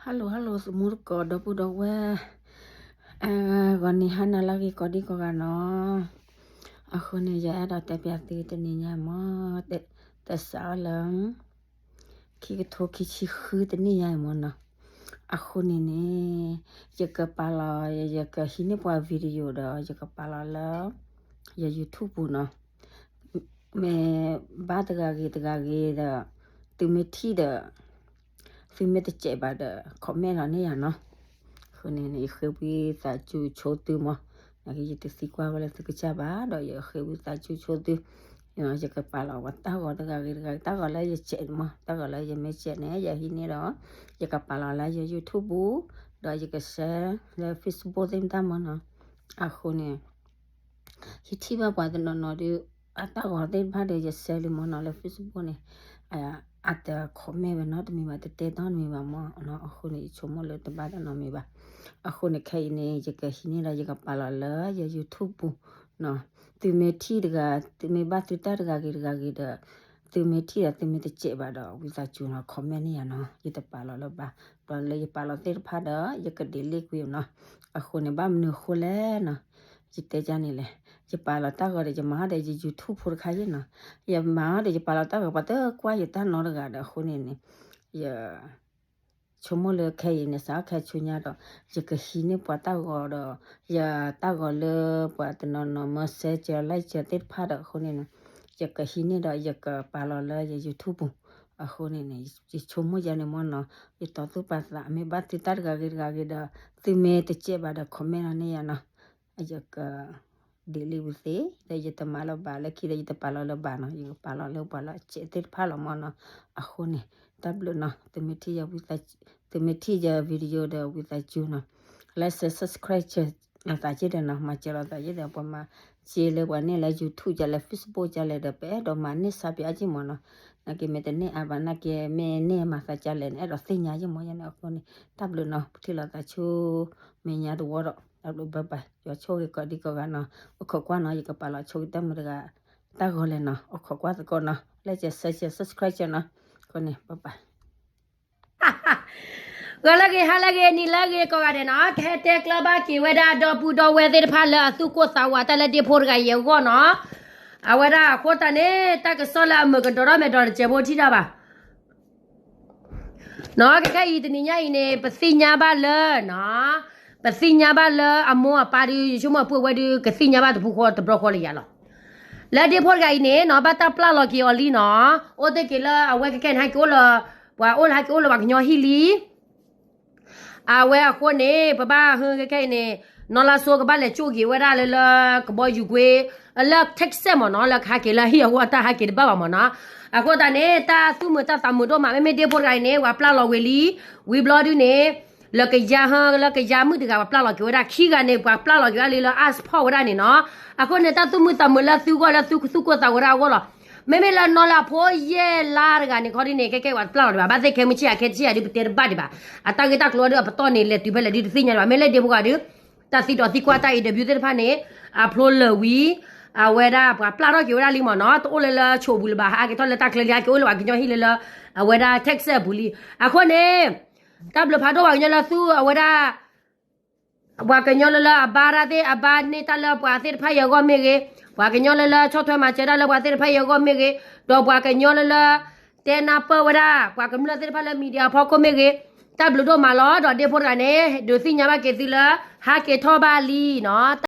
Hello hello သမူသကိး ဒီပုၢ်ဒီဝဲၢ်, ဂီၤနံၤဟါနၤလၢအဂ့ၤ ကိးဒံကိးဂၤနီၤ. အဃိန့ၣ် ယအဲၣ်ဒိးတဲပၠးသုတနံၤညါမး, တစးအီၤလၢ ခံကထိခံဆံဃုတနံၣ်ညါအံၤမးနီၤ. အဃိန့ၣ်န့ၣ် ယကပာ်လီၤ ယကဟံးန့ၢ်ပှၤ video ဒီး ယကပာ်လီၤလၢ ယ YouTube ပူၤနီၤ. မ့ၢ်ဘၣ်တဂၤဂ့ၤတဂၤဂ့ၤဒီး သုမ့ၢ်ထံၣ်ဒီး သုမ့ၢ်တစဲးဘၣ်ဒီး comment လီၤန့ၢ်ယၤနီၤ. အဃိန့ၣ် ယဃ့ဝံသးစူၤဆိသုမး, နာ်က့ ယတသံကွၢ်ဝဲလၢသုကစၢ်ဘၣ် ဒီးယဃ့ဝံသးစူၤဆိသု, ယကပာ်လီၤပှၤတၢ်ဂီၤတဂၤဂ့ၤတဂၤဂ့ၤ တၢ်ဂီၤလၢယစဲးမး တၢ်ဂီၤလၢယမ့ၢ်စဲးန့ၣ် ယဟံးန့ၢ်ဒီး ယကပာ်လီၤလၢယ YouTube ပူၤ, ဒီးယက share လၢ Facebook သ့ၣ်မတၢ်မးနီၤ. အဃိန့ၣ် ယထံၣ်ဘၣ်ပှၤတနီၤနီၤဒီး အတၢ်ဂီၤသ့ၣ်တဖၣ်ဒီး ယ share လံမးနီၤ လၢ Facebook န့ၣ်, အတ comment ဝဲနီတမံၤဘၣ် တတဲတီတမံၤဘၣ်မး, အဃိန့ၣ် ယဆိကမိၣ်လၢတဘၣ်တၢ်နီတမံၤဘၣ်. အဃိန့ၣ် ခဲအံၤန့ၣ် ယကဟံးန့ၢ်ဒီး ယကပာ်လီၤလၢယ YouTube ပူၤနီၤ. သုမ့ၢ်ထံၣ်တဂၤ သုမ့ၢ်ဘၣ်သုတၢ်တဂၤဂ့ၤတဂၤဂ့ၤဒီး သုမ့ၢ်ထံၣ်ဒီး သုမ့ၢ်တစဲးဘၣ်ဒီး ဝံသးစူၤနီၤ comment န့ၢ်ယၤနီၤ ယတပာ်လီၤလၢၤဘၣ်. ဒီးလၢယပာ်လီၤသ့ၣ်တဖၣ်ဒီး ယက delete ကွံာ်နီၤ. အဃိန့ၣ် ဘၣ်မနုၤအဃိလဲၣ်နီၤ, ယတဲဒ်န့ၣ်လဲၣ်, ယပာ်လီၤတၢ်ဂီၤဒီး ယမၤအီၤဒီးယ YouTube ဖိတခါယဲနီၤ. ယမၤအီၤဒီး ယပာ်လီၤတၢ်ဂီၤ ပှၤတကွၢ်ယတၢ်နီတဂၤဒီး အဃိန့ၣ်န့ၣ် ယ ဆိကမိၣ်လၢခဲအံၤန့ၣ် စးထီၣ်ခဲဆူညါဒီး ယကဟံးန့ၢ်ပှၤတၢ်ဂီၤဒီး ယတၢ်ဂီၤလၢပှၤတနီၤနီၤ မၢ share ကၢ like ကၢ သ့ၣ်တဖၣ်ဒီး အဃိန့ၣ်နီၤ ယကဟံးန့ၢ်ဒီး ယကပာ်လီၤလၢယ YouTube ပူၤ. အဃိန့ၣ်န့ၣ် ယဆိကမိၣ်ယၤန့ၣ်မးနီၤ, ယတီၤသူၣ်ပာ်သး မ့ၢ်ဘၣ်သုတၢ်တဂၤဂ့ၤတဂၤဂ့ၤဒီး သုမ့ၢ်တစဲးဘၣ်ဒီး comment လီၤန့ၢ်ယၤနီၤ. ယက delete ဝံၤသ့ ဒီးယတမၤလၢၤဘၣ် လၢခံဒီးယတပာ်လီၤလၢၤဘၣ်နီၤ, ယကပာ်လီၤလၢပှၤလၢအစဲးသ့ၣ်တဖၣ်လီၤမးနီၤ. အဃိန့ၣ် တၢ်ဘျုးနီၤ, သုမ့ၢ်ထံၣ်ယ သုမ့ၢ်ထံၣ်ယ video ဒီး ဝံသးစူၤနီၤ, like share subscribe လိာ်သးက့ဒီးနီၤ, မၤစၢၤလိာ်သးက့ဒီး ပှၤမၤစ့လၢပှၤန့ၢ်လၢ YouTube ကလဲၣ် Facebook ကလဲၣ်ဒီး ပအဲၣ်ဒိးမၤန့ၢ်စါပၠးက့မးနီၤ. နာ်က့မ့ၢ်တန့ၢ်အါဘၣ် နာ်က့မ့ၢ်န့ၢ်မၤသးကလဲၣ်န့ၣ် အဲၣ်ဒိးသ့ၣ်ညါယ့ၢ်မးယဲန့ၣ်. အဃိန့ၣ် တၢ်ဘျုးနီၤ, ပထံၣ်လိာ်သးဆူမဲာ်ညါတဝီဒီး တၢ်ဘျုး bye bye, ယွၤဆိၣ်ဂ့ၤကိးဒံကိးဂၤနီၤ, အိၣ်ခိးကွၢ်နီၤ, ယကပာ်လီၤဆိကတၢၢ်မုၢ်တဂၤ တၢ်ဂီၤလဲၣ်နီၤ, အိၣ်ခိးကွၢ်သကိးနီၤ, like share subscribe နီၤ, အဃိန့ၣ် bye bye. ဂီၤလၢဂ့ၤ ဟါလၢဂ့ၤ နံၤလၢဂ့ၤ ကိးဂၤဒဲးနီၤ, ကဟဲတဲကျၢဘၣ်က့ၤဝဲဒၣ် ဒီပုၢ်ဒီဝဲၢ်သ့ၣ်တဖၣ်လၢအသူၣ်ကိၢ်သးဝးတၢ်လၢဒ့ဖိတဂၤအံၤအဂီၢ်နီၤ. အဝဲဒၣ်အဃိသတးန့ၣ် တၢ်ကစီၣ်လၢအမုာ်ကဒီးထီၣ်မဲာ်ဒီးတစဲးဖိထံၣ်တၢ်ဘၣ် နီၤ, ကခဲအံၤတနံၤညါအံၤန့ၣ် ပသ့ၣ်ညါဘၣ်လၢ ပသ့ၣ်ညါဘၣ်လၢအမိၢ်အပၢ်ဒုး ယဆိကမိၣ်အပုၢ်အဝဲၢ်ဒုး ကသ့ၣ်ညါဘၣ်တဖုဃီတဘျီဃီလၢယၤလီၤ. လၢဒ့ဖိတဂၤအံၤန့ၣ်နီၤ ဘၣ်တၢ်ပျၢ်လီၤက့ၤအီၤလံနီၤ, အိၣ်တ့ၢ်က့ၤလၢအဝဲကခဲန့ၣ် ဟဲက့ၤအိၣ်လၢ ပှၤအိၣ်လၢဟဲက့ၤအိၣ်လၢပှၤကညီဟံၣ်လံ အဝဲအဃိန့ၣ် ပဘၣ်ဟဲကခဲအံၤန့ၣ် နီၢ်လါစိကဘၣ်လဲၤကၠိၣ်က့ၤဝဲဒၣ်လၢလၢကဘီယူၤကွ့ လၢ Texas မ့ၢ်နီၤ, လၢကဟဲက့ၤလၢဟံၣ်အဂီၢ်တၢ်ဟဲက့ၤတဘၣ်ဘၣ်မ့ၢ်နီၤ. အဃိသတးန့ၣ် တၢ်သူၣ်မုာ်တၢ်သးမုာ်ဒိၣ်မး မ့မ့ၢ်ဒ့ဖိတဂၤအံၤန့ၣ် ပှၤပျၢ်လီၤဝံၤလံ, ဝံၤဘျီဒုန့ၣ် လၢကယၤဟၢ လၢကယၤမုၣ်တဂၤ ပှၤပျၢ်လီၤက့ၤဝဲဒၣ်ခံဂၤန့ၣ် ပှၤပျၢ်လီၤက့ၤဝဲဒၣ်လံလၢ passport ဝဲဒၣ်န့ၣ်နီၤ. အဃိန့ၣ် တၢ်သူၣ်မုာ်သးမုာ်လၢသုဂီၢ်လၢသုသူၣ်ကိၢ်သးဝးဒၣ်အဂီၢ်လီၤ. မ့မ့ၢ်လၢနီၢ်လၢအဖိယဲၢ်လါတဂၤန့ၣ်ခီဒ်န့ၣ် ကဲကဲပှၤတပျၢ်လီၤဒံးဘၣ်, ဘၣ်သ့ၣ်ခဲမုၢ်ဆ့ၣ်အခဲတဆ့ၣ်အဒုးပတဲတဘၣ်ဒံးဘၣ်, အတၢ်ဂ့ၢ်တၢ်ကျိၤဒုးအပတီၢ်န့ၣ် လဲၤတုၤဖဲလဲၣ်ဒုးတသ့ၣ်ညါဒံးဘၣ်. မ့ၢ်လၢဒ့ဖိဂၤဒုး တၢ်သံဒီးသံကွၢ်တၢ် interview သ့ၣ်တဖၣ်န့ၣ် အဖျိလၢာ်ဝံၤ အဝဲဒၣ်ပှၤပျၢ်ထီၣ်က့ၤဝဲဒၣ်လံမ့ၢ်နီၤ, တအိၣ်လၢလၢဆိးပူၤလၢၤဘၣ်, ဟဲက့ၤထီၣ်လၢတၢ်ချၢလံ, ဟဲက့ၤအိၣ်လၢပှၤကညီဟံၣ်လၢလၢ အဝဲဒၣ် Texas ပူၤလံ. အဃိန့ၣ် တၢ်ဘျုးဖးဒိၣ်ပှၤကညီလၢသူ အဝဲဒၣ် ပှၤကညီလၢလၢအဘါတၢ်သ့ၣ် အဘါန့ၢ်တၢ်လၢပှၤသ့ၣ်တဖၣ်အံၤအဂီၢ်မ့ၢ်ဂ့ၤ, ပှၤကညီလၢလၢဆီၣ်ထွဲမၤစၢၤတၢ်လၢပှၤသ့ၣ်တဖၣ်အံၤအဂီၢ်မ့ၢ်ဂ့ၤ, ဒီးပှၤကညီလၢလၢ တဲနၢ်ပၢၢ်ဝဲဒၣ် ပှၤကမျၢၢ်သ့ၣ်တဖၣ်လၢ media အဖီခိၣ်မ့ၢ်ဂ့ၤ, တၢ်ဘျုးဒိၣ်မးလီၤ. ဒီးဒ့ဖိတဂၤန့ၣ် ဒုးသ့ၣ်ညါဘၣ်က့ၤသုလၢ ဟဲက့ၤထီၣ်ဘၣ်လံနီၤ.